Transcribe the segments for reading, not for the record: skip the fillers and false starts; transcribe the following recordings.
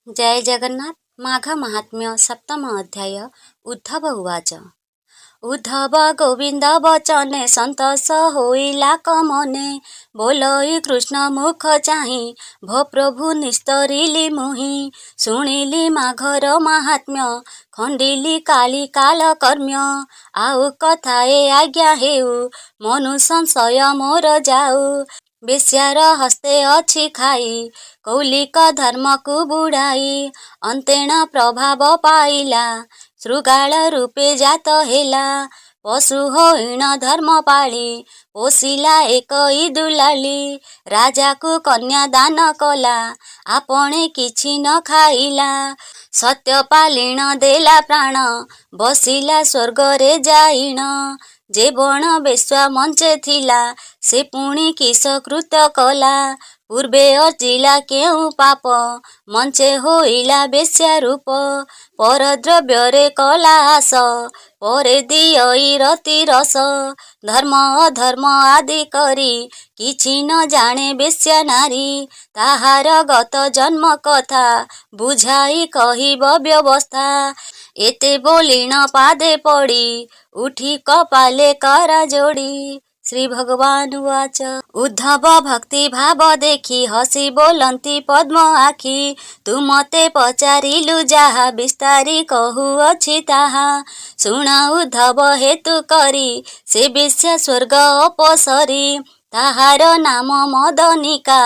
ଜୟ ଜଗନ୍ନାଥ। ମାଘ ମାହାତ୍ମ୍ୟ ସପ୍ତମ ଅଧ୍ୟାୟ। ଉଦ୍ଧବ ଉବାଚ। ଉଦ୍ଧବ ଗୋବିନ୍ଦ ବଚନେ ସନ୍ତୋଷ ହୋଇଲା ମନେ। ବୋଲଇ କୃଷ୍ଣ ମୁଖ ଚାହିଁ, ଭୋ ପ୍ରଭୁ, ନିସ୍ତରିଲି ମୁହିଁ। ଶୁଣିଲି ମାଘର ମାହାତ୍ମ୍ୟ, ଖଣ୍ଡିଲି କାଳି କାଳ କର୍ମ୍ୟ। ଆଉ କଥାଏ ଆଜ୍ଞା ହେଉ, ମନୁ ସଂଶୟ ମୋର ଯାଉ। ବେଶ୍ୟାର ହସ୍ତେ ଅଛି ଖାଇ, କୌଳିକ ଧର୍ମକୁ ବୁଡ଼ାଇ। ଅନ୍ତେଣ ପ୍ରଭାବ ପାଇଲା, ଶୃଗାଳ ରୂପେ ଜାତ ହେଲା। ପଶୁ ହୋଇଣ ଧର୍ମ ପାଳି, ପୋଷିଲା ଏକ ଦୁଲାଳି। ରାଜାକୁ କନ୍ୟା ଦାନ କଲା, ଆପଣେ କିଛି ନ ଖାଇଲା। ସତ୍ୟ ପାଳିଣ ଦେଲା ପ୍ରାଣ, ବସିଲା ସ୍ୱର୍ଗରେ ଯାଇଣ। ଯେବଣ ବେଶ୍ୟା ମଞ୍ଚେ ଥିଲା, ସେ ପୁଣି କିସ କୃତ୍ୟ କଲା? ପୂର୍ବେ ଅର୍ଜିଲା କେଉଁ ପାପ, ମଞ୍ଚେ ହୋଇଲା ବେଶ୍ୟା ରୂପ। ପରଦ୍ରବ୍ୟରେ କଲା ଆଶ, ପରେ ଦିଅଇ ରତି ରସ। ଧର୍ମ ଅଧର୍ମ ଆଦି କରି, କିଛି ନ ଜାଣେ ବେଶ୍ୟା ନାରୀ। ତାହାର ଗତ ଜନ୍ମ କଥା, ବୁଝାଇ କହିବ ବ୍ୟବସ୍ଥା। ଏତେ ବୋଲିଣ ପାଦେ ପଡ଼ି, ଉଠି କପାଳେ କର ଯୋଡ଼ି। ଶ୍ରୀ ଭଗବାନ ଉବାଚ। ଉଦ୍ଧବ ଭକ୍ତି ଭାବ ଦେଖି, ହସି ବୋଲନ୍ତି ପଦ୍ମ ଆଖି, ତୁ ମତେ ପଚାରିଲୁ ଯାହା, ବିସ୍ତାରି କହୁଅଛି ତାହା। ଶୁଣ ଉଦ୍ଧବ ହେତୁ କରି, ସେ ବେଶ୍ୟା ସ୍ୱର୍ଗ ଅପସରି। ତାହାର ନାମ ମଦନିକା,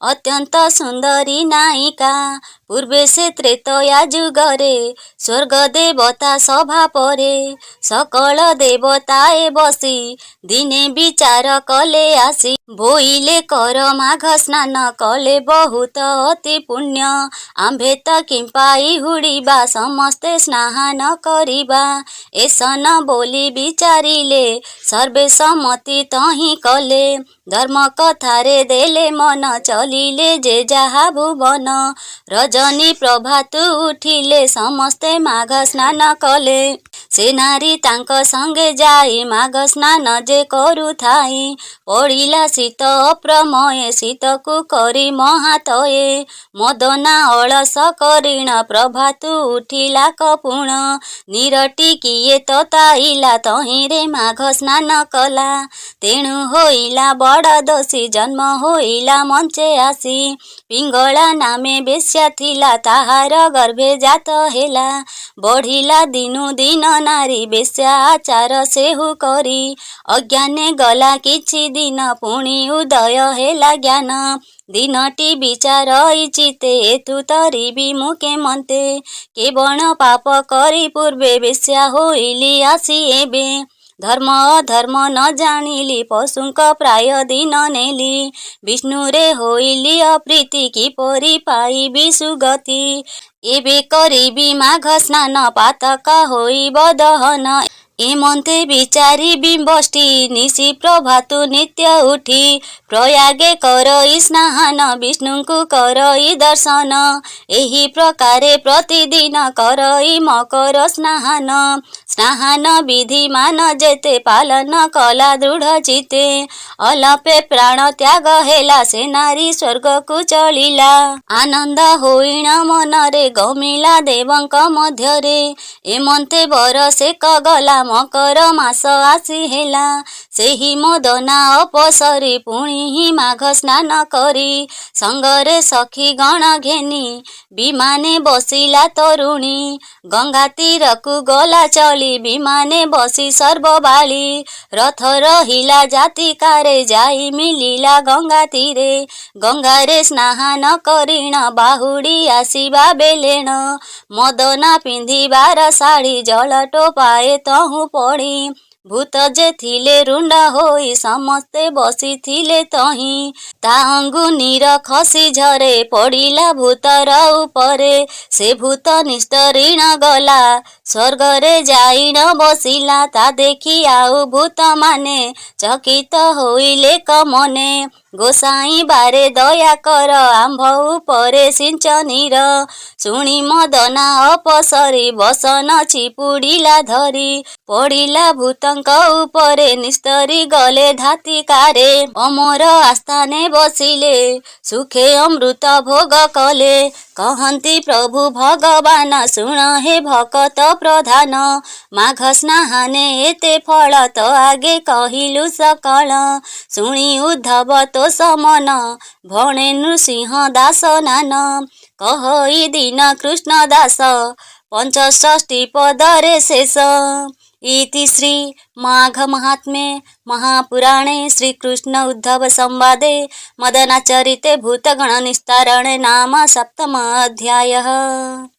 ଅତ୍ୟନ୍ତ ସୁନ୍ଦରୀ ନାୟିକା। ପୂର୍ବେ ସେ ତ୍ରେତୟା ଯୁଗରେ, ସ୍ୱର୍ଗ ଦେବତା ସଭା ପରେ, ସକଳ ଦେବତାଏ ବସି ଦିନେ ବିଚାର କଲେ ଆସି। ବୋଇଲେ, କର ମାଘ ସ୍ନାନ, କଲେ ବହୁତ ଅତି ପୁଣ୍ୟ। ଆମ୍ଭେ ତ କିମ୍ପା ହୁଡ଼ିବା, ସମସ୍ତେ ସ୍ନାନ କରିବା। ଏସନ ବୋଲି ବିଚାରିଲେ, ସର୍ବେ ସମ୍ମତି ତହିଁ କଲେ। ଧର୍ମ କଥାରେ ଦେଲେ ମନ, ଚଲିଲେ ଯେ ଯାହା ଭୁବନ। ରଜନୀ ପ୍ରଭାତୁ ଉଠିଲେ, ସମସ୍ତେ ମାଘ ସ୍ନାନ କଲେ। ସେ ନାରୀ ତାଙ୍କ ସଙ୍ଗେ ଯାଇ, ମାଘ ସ୍ନାନ ଯେ କରୁଥାଇ, ପଡ଼ିଲା ଶୀତ ଅପ୍ରମେୟ, ଶୀତକୁ କରି ମହାତୟେ। ମଦନା ଅଳସ କରିଣ, ପ୍ରଭାତୁ ଉଠିଲା ପୁଣ। ନୀର ଟିକିଏ ତତାଇଲା, ତହିଁରେ ମାଘ ସ୍ନାନ କଲା। ତେଣୁ ହୋଇଲା ବଡ଼ ଦୋଷୀ, ଜନ୍ମ ହୋଇଲା ମଞ୍ଚେ ଆସି। ପିଙ୍ଗଳା ନାମେ ବେଶ୍ୟା ଥିଲା, ତାହାର ଗର୍ଭେ ଜାତ ହେଲା। ବଢ଼ିଲା ଦିନୁ ଦିନ ନାରୀ, ବେଶ୍ୟା ଆଚାର ସେହୁ କରି। ଅଜ୍ଞାନେ ଗଲା କିଛି ଦିନ, ପୁଣି ଉଦୟ ହେଲା ଜ୍ଞାନ। ଦିନଟି ବିଚାରଇ ଚିତ୍ତେ, ଏଥୁ ତରିବି ମୁଁ କେମନ୍ତେ? କେବଣ ପାପ କରି ପୂର୍ବେ, ବେଶ୍ୟା ହୋଇଲି ଆସି ଏବେ। ଧର୍ମ ଅଧର୍ମ ନ ଜାଣିଲି, ପଶୁଙ୍କ ପ୍ରାୟ ଦିନ ନେଲି। ବିଷ୍ଣୁରେ ହୋଇଲି ଅପ୍ରୀତି, କିପରି ପାଇବି ସୁଗତି? ଏବେ କରିବି ମାଘ ସ୍ନାନ, ପାତକ ହୋଇବ ଦହନ। ଏମନ୍ତେ ବିଚାରି ବିବଷ୍ଟି, ନିଶି ପ୍ରଭାତୁ ନିତ୍ୟ ଉଠି, ପ୍ରୟାଗେ କରଇ ସ୍ନାନ, ବିଷ୍ଣୁଙ୍କୁ କରଇ ଦର୍ଶନ। ଏହି ପ୍ରକାରେ ପ୍ରତିଦିନ କରଇ ମକର ସ୍ନାନ। ସ୍ନାନ ବିଧିମାନ ଯେତେ, ପାଳନ କଲା ଦୃଢ଼ ଚିତ୍ତେ। ଅଳ୍ପେ ପ୍ରାଣ ତ୍ୟାଗ ହେଲା, ସେ ନାରୀ ସ୍ୱର୍ଗକୁ ଚଳିଲା। ଆନନ୍ଦ ହୋଇଣ ମନରେ, ଗମିଲା ଦେବଙ୍କ ମଧ୍ୟରେ। ଏମନ୍ତେ ବରଷେକ ଗଲା, ମକର ମାସ ଆସି ହେଲା। ସେହି ମଦନା ଅପସରି, ପୁଣି ହିଁ ମାଘ ସ୍ନାନ କରି, ସଙ୍ଗରେ ସଖୀ ଗଣ ଘେନି, ବିମାନେ ବସିଲା ତରୁଣୀ। ଗଙ୍ଗା ତୀରକୁ ଗଲା ଚଳି, ବିମାନେ ବସି ସର୍ବବାଳୀ। ରଥ ରହିଲା ଯାତିକାରେ, ଯାଇ ମିଳିଲା ଗଙ୍ଗା ତୀରେ। ଗଙ୍ଗାରେ ସ୍ନାନ କରିଣ, ବାହୁଡ଼ି ଆସିବା ବେଲେଣ, ମଦନା ପିନ୍ଧିବାର ଶାଢ଼ୀ, ଜଳ ଟୋପାଏ ତହୁଁ ପଡ଼ି। ଭୂତ ଯେ ଥିଲେ ରୁଣ୍ଡ ହୋଇ, ସମସ୍ତେ ବସିଥିଲେ ତହିଁ। ତା ଅଙ୍ଗୁ ନୀର ଖସି ଝରେ, ପଡ଼ିଲା ଭୂତର ଉପରେ। ସେ ଭୂତ ନିସ୍ତରିଣ ଗଲା, ସ୍ୱର୍ଗରେ ଯାଇଣ ବସିଲା। ତା ଦେଖି ଆଉ ଭୂତମାନେ, ଚକିତ ହୋଇଲେ ମନେ। ଗୋସାଇଁ ବାରେ ଦୟା କର, ଆମ୍ଭ ଉପରେ ସିଞ୍ଚ ନୀର। ଶୁଣି ମଦନା ଅପସରି ବସନ ଚିପୁଡ଼ିଲା ଧରି। ପଡ଼ିଲା ଭୂତଙ୍କ ଉପରେ ନିସ୍ତରି ଗଲେ ଧାତିକାରେ। ଅମର ଆସ୍ଥାନେ ବସିଲେ ସୁଖେ ଅମୃତ ଭୋଗ କଲେ। କହନ୍ତି ପ୍ରଭୁ ଭଗବାନ, ଶୁଣ ହେ ଭକତ ପ୍ରଧାନ। ମାଘ ସ୍ନାନେ ଏତେ ଫଳ ତ ଆଗେ କହିଲୁ ସକଳ। ଶୁଣି ଉଦ୍ଧବ ତୋଷ ମନ ଭଣେ ନୃସିଂହ ଦାସ ନାନ। କହଇ ଦୀନ କୃଷ୍ଣ ଦାସ ପଞ୍ଚଷଷ୍ଠୀ ପଦରେ ଶେଷ। ଇତି ଶ୍ରୀ ମାଘ ମାହାତ୍ମ୍ୟେ ମହାପୁରାଣେ ଶ୍ରୀକୃଷ୍ଣ ଉଦ୍ଧବ ସମ୍ବାଦେ ମଦନାଚରିତେ ଭୂତଗଣ ନିସ୍ତାରଣେ ନାମ ସପ୍ତମ ଅଧ୍ୟାୟଃ।